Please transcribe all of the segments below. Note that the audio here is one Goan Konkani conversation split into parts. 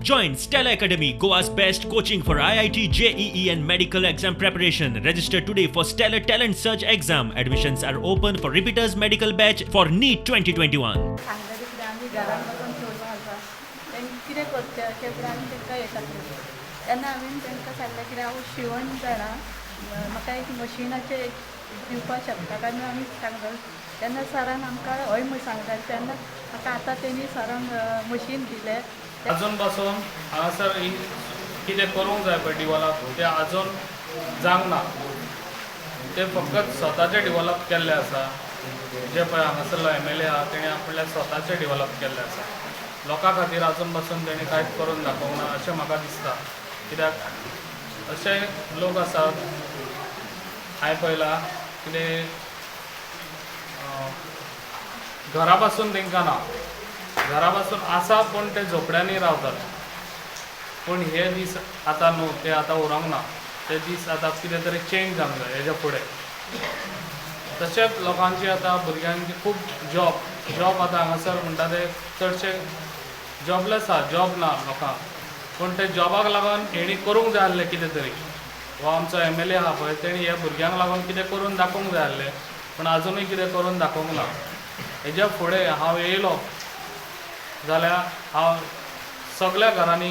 Join Stellar Academy, Goa's best coaching for IIT, JEE, and medical exam preparation. Register today for Stellar Talent Search exam. Admissions are open for repeaters medical batch for NEET 2021. सांगलें कितें आमी घरान वचून चेडवां आसा, तेंकां कितें करचें अशें करून आमी तांकां हें सांगलें. तेन्ना हांवें तांकां सांगलें, कितें हांव शिवण जाणा, म्हाका एक मशिनाचें एक दिवपाक शकता काय म्हणून आमी सांगलें. तेन्ना सरान आमकां हय म्हूण सांगलें. तेन्ना म्हाका आतां तेणी सरान मशीन दिलें. अजून पासून हांगासर ही कितें करूंक जाय पळय डिवॉलप, तें अजून जावंक ना. ते फकत स्वताचे डिवॉलप केल्ले आसा. जे पळय हांगासरलो एमएलए आहा, तेणें आपल्या स्वताचे डिवॉलप केल्ले आसा. लोकां खातीर अजून पासून तेणें कांयच करून दाखोवंक ना अशें म्हाका दिसता. कित्याक अशे लोक आसात हांवें पळयला, कितें घरा पासून तांकां ना, घरा पासून आसा पूण ते झोपड्यांनी रावतात. पूण हे दीस आतां न्हू, ते आतां उरोंक ना. ते दीस आतां कितें तरी चेंज जावंक जाय हेज्या फुडें. तशेंच लोकांची आतां भुरग्यांची खूब जॉब आतां हांगासर म्हणटा ते चडशे जॉबलेस आहा, जॉब ना लोकांक. पूण ते जॉबाक लागून हेणी करूंक जाय आसलें कितें तरी. हो आमचो एमएलए आहा पळय, तेणी ह्या भुरग्यांक लागून कितें करून दाखोवंक जाय आसलें, पूण आजुनूय कितें करून दाखोवंक ना. हेज्या फुडें हांव येयलो जाल्यार हांव सगल्या घरांनी,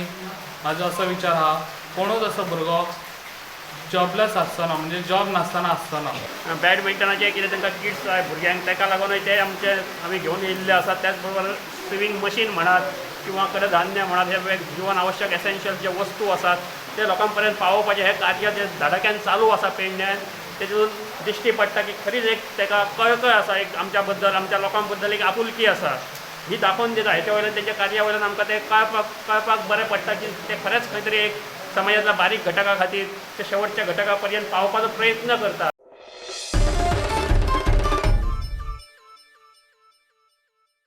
म्हाजो असो विचार आहा, कोणूच असो भुरगो जॉबलेस आसचो ना, म्हणजे जॉब नासतना आसचो ना. बॅडमिंटनाचे कितें तांकां किट्स जाय भुरग्यांक, ताका लागूनय ते आमचे आमी घेवन येयल्ले आसात. त्याच बरोबर सिवींग मशीन म्हणात किंवा कडधान्य म्हणात, हे जिवन आवश्यक एसेन्शियल जे वस्तू आसात ते लोकां पर्यंत पावोवपाचें हें कार्य जें धडाक्यान चालू आसा पेडण्यान, तेतून दिश्टी पडटा की खरीच एक ताका कळकळ आसा, एक आमच्या बद्दल, आमच्या लोकां बद्दल एक आपुलकी आसा, ही दाखोवन दिता. हेच्या वयल्यान, तेंच्या कार्या वयल्यान आमकां तें कळपाक बरें पडटा की ते खरेंच खंय तरी एक समाजांतल्या बारीक घटका खातीर ते शेवटच्या घटका पर्यंत पावपाचो प्रयत्न करतात.